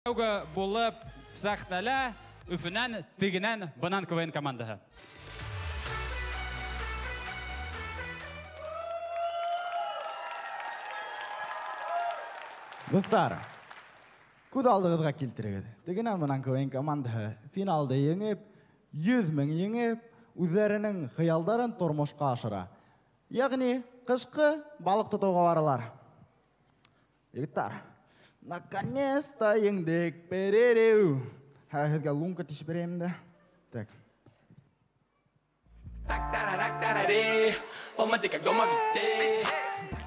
Тәүге булып сәхнәлә Өфөнән, тегенән, бынан КВН командаһы. Дуҫтар, күҙ алдығыҙға килтерегеҙ. Тегенән бынан КВН командаһы финалды еңеп, 100 мең еңеп, үҙҙәренең хыялдарын тормошҡа ашыра. Ягъни ҡышҡы балыҡ тотоуға баралар. Егеттәр, наконец-то еңдек, перерыв. Һеҙгә лунка тишеп бирәйем дә. Так.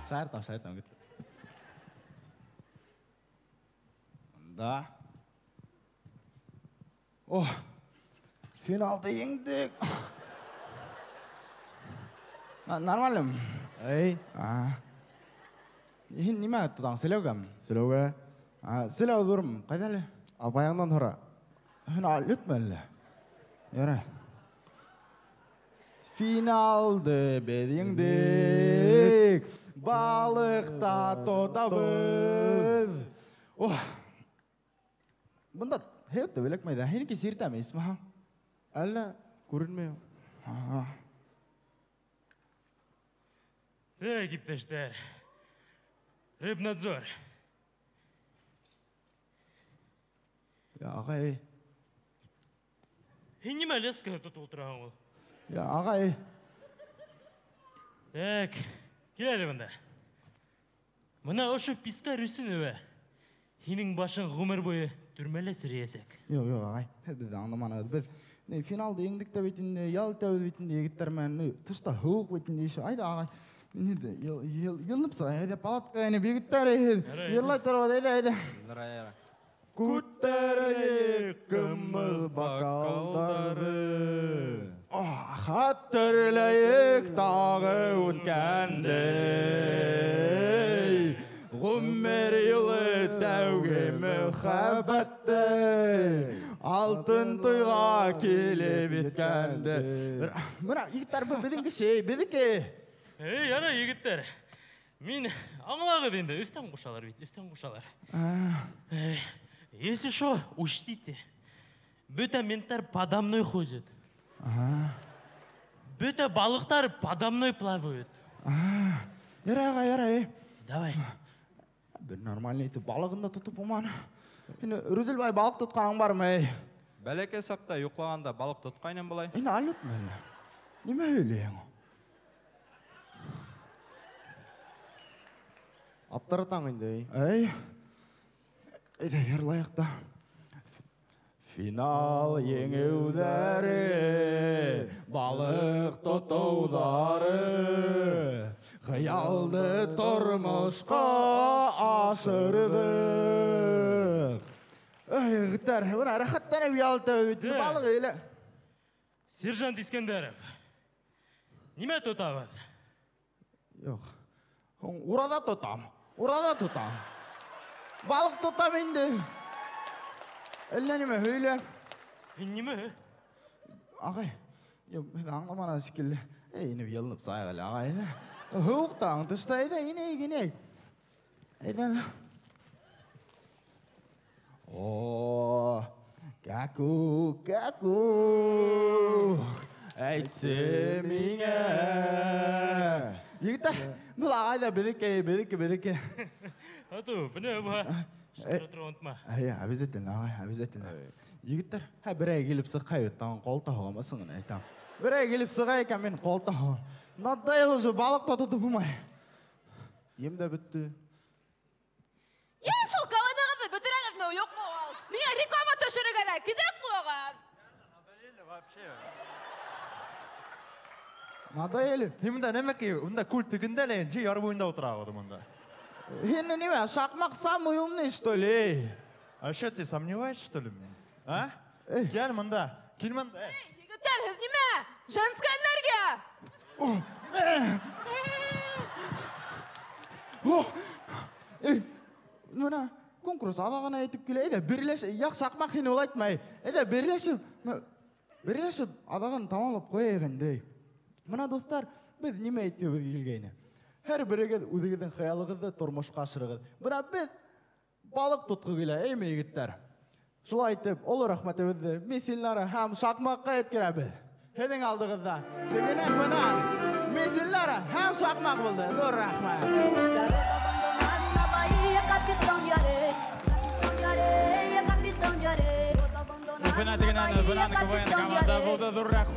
Шаяртам, шаяртам. Да. О, финалда еңдек. Нормально. Эй. Һин нимә тотаң? Селәүгәме? Селәүгә. Селәү ҙурмы? Ҡайҙа әле? Апайыңдан һора. Һин алытма әллә? Ярай. Финалды беҙ еңдек. Балыҡ та тотабыҙ. Ох. Бында һәйәт тә беләкмәй ҙә. Һинеке сиртәме, исмаһа? Әллә күренмәй. Так, иптәштәр. Рыбнадзор. Я, ағай. Һин нимә леска тотоп ултыраһың ул? Я, ағай. Так, кил әле бында. Мына ошо пискарь өсөн үбә. Һинең башың ғүмер буйы төрмәлә серейәсәк. Юҡ, юҡ, ағай. Беҙ аңламанығыҙ. Беҙ не, финалды еңдек тә бит инде, ял итәбеҙ бит инде, егеттәр менән, не, тышта һыуыҡ бит инде, ишә. Айҙа, ағай. Инде йылынып сыға, әйҙә, палатка инеп, егеттәр, йырлай торабыҙ, әйҙә, әйҙә. Күтәрәйек ҡымыҙ бокалдары. Хәтерләйек тағы үткәнде. Ғүмер юлы тәүге мөхәббәтте. Алтын туйға килеп еткәнде. Бына, егеттәр, был беҙҙең кеше, беҙҙеке. Эй, ана, егеттәр. Мин аңлағыҙ инде, өҫтән ҡушалар бит, өҫтән ҡушалар. Если шо, учтите, бөтә менттар подо мной ходят. Бөтә балыҡтар подо мной плавают. Ярай, ағай, ярай. Давай. Бер нормальный итеп балығын да тотоп булманы. Һин, Рүзелбай, балыҡ тотҡаның бармы, эй? Бәләкәй саҡта йоҡлағанда балыҡ тотҡайным былай. Һин алытмы әллә? Нимә һөйләйһең? Аптыратаң инде, эй. Эй. Әйҙә, йырлайыҡ та. Финал еңеүҙәре, балыҡ тотоуҙары, хыялды тормошҡа ашырҙыҡ. Эй, егеттәр, бына рәхәтләнеп ял итәбеҙ бит инде, балыҡ илә. Сержант Искәндәров, нимә тотабыҙ? Юҡ. Ураҙа тотам, ураҙа тотам. Балыҡ тотам инде. Әллә нимә һөйлә. Һин нимә? Ағай, юҡ, мин аңламаны шикелле. Эй, инеп йылынып сығайыҡ әле, ағай. Һыуыҡ та, тышта, әйҙә, инәйек, инәйек. Әйҙә. О, кәкүк, кәкүк, әйтсе миңә. Егеттәр, был ағай ҙа беҙҙеке, беҙҙеке, беҙҙеке. Ату, бына бына. Шылтыратырға онотма. Әйе, обязательно, ағай, обязательно. Егеттәр, һә, берәй килеп сыҡһа, тағын ҡолта һуғамаҫһың ғына, әйтәм. Берәй килеп сыға икән, мин ҡолта һуғам. Надоело уже, балыҡ та тотоп булмай. Ем дә бөттө. Йә, шул КВН-ығыҙҙы бөтөрәгеҙме, юҡмы ул? Миңә реклама төшөрөр кәрәк, тиҙерәк булығыҙ. Надоели. Һин бында нәмә ки? Унда күл төбөндә лә, инде яр буйында ултырағыҙ бында. Һин нимә, Шаҡмаҡ самый умный, что ли? А что, ты сомневаешься, что ли, мне? А? Эй. Кил мында, кил мында. Эй, егеттәр, һеҙ нимә? Женская энергия! О, эй, бына конкурс аҙағына етеп килә. Әйҙә, берләш, яҡ Шаҡмаҡ һин улай әйтмәй. Әйҙә, берләшеп, берләшеп аҙағын тамамлап ҡуяйыҡ инде. Бына, дуҫтар, беҙ нимә әйтеүебеҙ килгәйне? Һәр берегеҙ үҙегеҙҙең хыялығыҙҙы тормошҡа ашырығыҙ. Бына беҙ Балыҡ тотҡо килә, әйме, егеттәр? Шулай итеп, оло рәхмәтебеҙҙе Мисилнара һәм Шаҡмаҡҡа еткерәбеҙ. Һеҙҙең алдығыҙҙа тегенән бынан Мисилнара һәм Шаҡмаҡ булды. Ҙур рәхмәт. Өфөнән тегенән бынан КВН команда булды. Ҙур рәхмәт.